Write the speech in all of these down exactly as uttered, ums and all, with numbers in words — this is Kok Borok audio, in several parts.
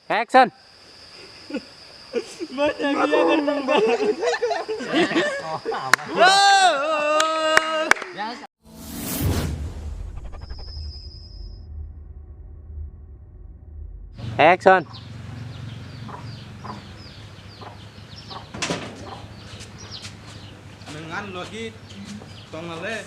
Action. Action. Nang an logi tong ale.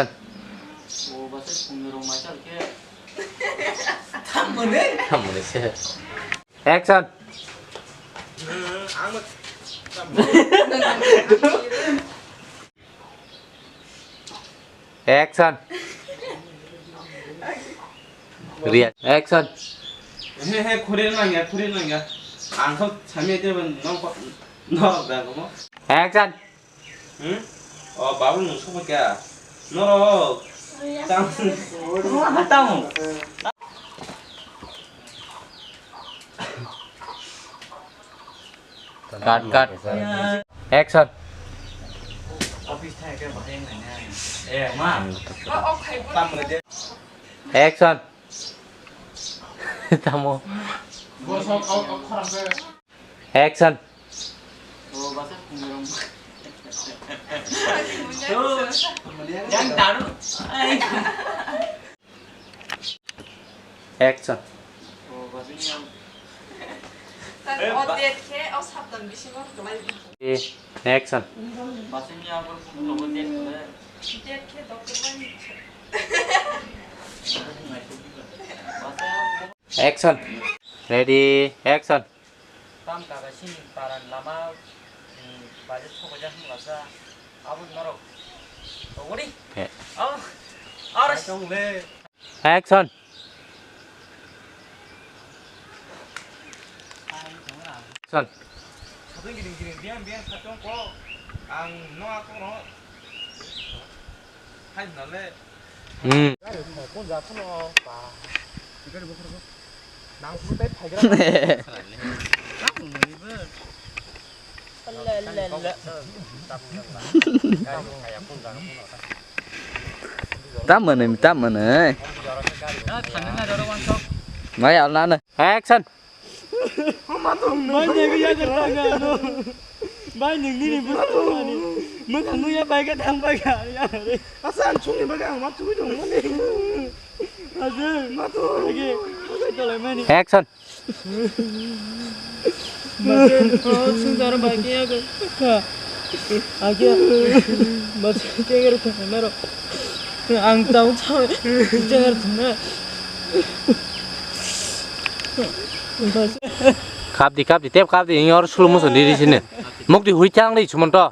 Action. Action. Action. React. Action. He he, khuri nangya, khuri nangya. Ang kho sami te ban nok nok da ko. Action. Hmm? O babu nung sobo kya? Norok. Tam. Tam. Cut, cut. Action. Office thai ke bahai nai na. Eh, ma. Action. Tamo. Action. Yang taruh. Action. Tang o date khe o saptan bisingo kwlai. Eh, action. Date khe doctor bai. Action. Ready, action. Tam kaga sini paran lama, hmm, baje sokoja hwnglasa. Abo norok. Ori. He. Oh. Aro. Action. Action. Satang giring giring biang biang satang ko. Ang no ako no. Hai nale. Hmm. Kon ja kono pa. Tikari bokor ko. Nang pun tai phaigra. Nang muni bo. Tam mani, tam mani. Mai al nana. Action. Bai nang ya tanga no. Bai nang nini bwswk mani. Mwkhang nuya bai kha thang bai kha. Asa ang chungni bagwi ang ma tugui dong mani. Asa ma tu. Age. Age tolai mani. Action. Masen, oh, sung daro bai khe yago. Age. Masen kengero thangmero. Ang tau tau. Kengero thangmero. Kapdi, kapdi, tep kapdi, ini orang sulu musuh diri sini. Mukti hui chang di, cuma to.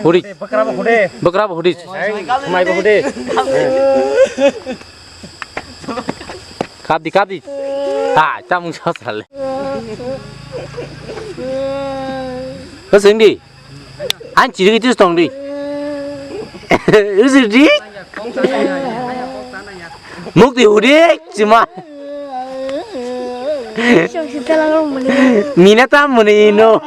Huri. Bakrabo huri. Bakrabo huri. Sumaibo huri. Kapdi, kapdi. Ha, chamung sasale. Kasing di. An chiri kitis tong di. Usi di. Mukti huri, cuma. Mina tam muni no.